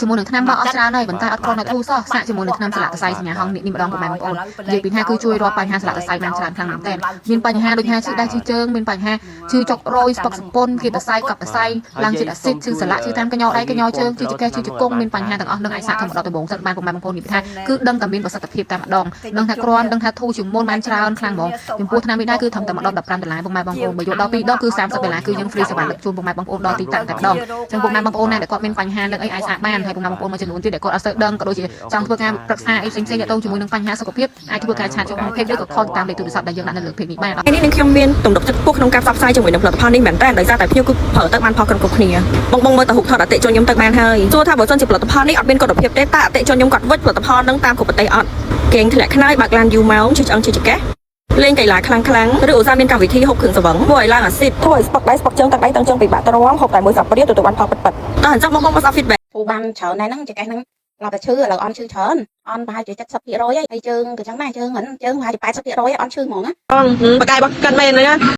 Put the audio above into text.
ជាមួយនឹងថ្នាំបោកអស់ច្រើនហើយប៉ុន្តែអត់គ្រាន់តែធូរសោះសាកជាមួយនឹងថ្នាំស្លាកសរសៃសញ្ញាហងនេះនេះម្ដងពុកម៉ែបងប្អូននិយាយពីថាគឺជួយរាល់បញ្ហាស្លាកសរសៃបានច្រើនខ្លាំងមែនទែនមានបញ្ហាដូចថាឈឺដៃឈឺជើងមានបញ្ហាឈឺចុករយស្ពឹកសពុនគៀបសរសៃកប់សរសៃឡើងជាតិអាស៊ីតឈឺសន្លាក់ឈឺតាមកញោដៃកញោជើងឈឺចង្កេះឈឺជង្គង់មានបញ្ហាទាំងអស់នឹងអាចសាកធ្វើម្ដងដំបូងសិនបានពុកម៉ែបងប្អូននិយាយថាគឺដឹងតែមានប្រសិទ្ធភាពតែម្ដងដឹងថាគ្រាន់ដឹងថាធូរជាងមុនបានច្រើនខ្លាំងហ្មងចំពោះថ្នាំនេះដែរគឺត្រឹមតែម្ដង15ដុល្លារពុកម៉ែបងប្អូនបើយកដល់2ដងគឺ30ដុល្លារគឺយើង free សេវាដឹកជូនពុកម៉ែបងប្អូនដល់ទីតាំងតែម្ដងចឹងពុកម៉ែបងប្អូនណាដែលគាត់មានបញ្ហានឹងអីអាចសាកបានហើយពុកម៉ែបងប្អូនមួយចំនួនទៀតដែលគាត់អត់សូវដឹងក៏ដូចជាចង់ធ្វើការប្រឹក្សាអីផ្សេងៗទាក់ទងជាមួយនឹងបញ្ហាសុខភាពអាចធ្វើការ chat ចូលក្នុង page ឬក៏ call តាមលេខទូរស័ព្ទដែលយើងដាក់នៅលើ page នេះបាន ថ្ងៃនេះនឹងខ្ញុំមានទំនុកចិត្តខ្ពស់ក្នុងការផ្សព្វផ្សាយជាមួយនឹងផលិតផលនេះមែនតើដោយសារតែភ្ញៀវគឺប្រើទៅបានផលគ្រប់គ្រប់គ្នាបងបងមើលតែរូបថតអតិថិជនខ្ញុំទៅបានហើយសួរថាបើសិនជាផលិតផលនេះអត់មានគុណភាពទេតើអតិថិជនខ្ញុំគាត់វិចផលិតផលនឹងតាមគ្រប់ប្រទេសអត់គេងធ្លាក់ខ្នើយបើកឡានយូរម៉ោងឈឺឆ្អឹងឈឺចង្កេះលេងកីឡាខ្លាំងខ្លាំងឬឧស្សាហ៍មានកម្មវិធីហូបគ្រឿងស្រវឹងធ្វើឲ្យឡើងអាស៊ីតធ្វើឲ្យស្ពឹកដៃស្ពឹកជើងទាំងដៃទាំងជើងពិបាកទ្រាំហូបតែមួយស្លាបព្រាទទួលបានផលពិតៗតោះអញ្ចឹងបងបងមកស្ដាប់ feedback ពូបានច្រើនដែរហ្នឹងចង្កេះហ្នឹងឡប់តែឈឺឥឡូវអន់ឈឺច្រើនអន់ប្រហែលជា70%ហើយហើយជើងក៏ចឹងដែរជើងហ្នឹងជើងប្រហែលជា80%អន់ឈឺហ្មងណា បងបកាយបកិនមែនណា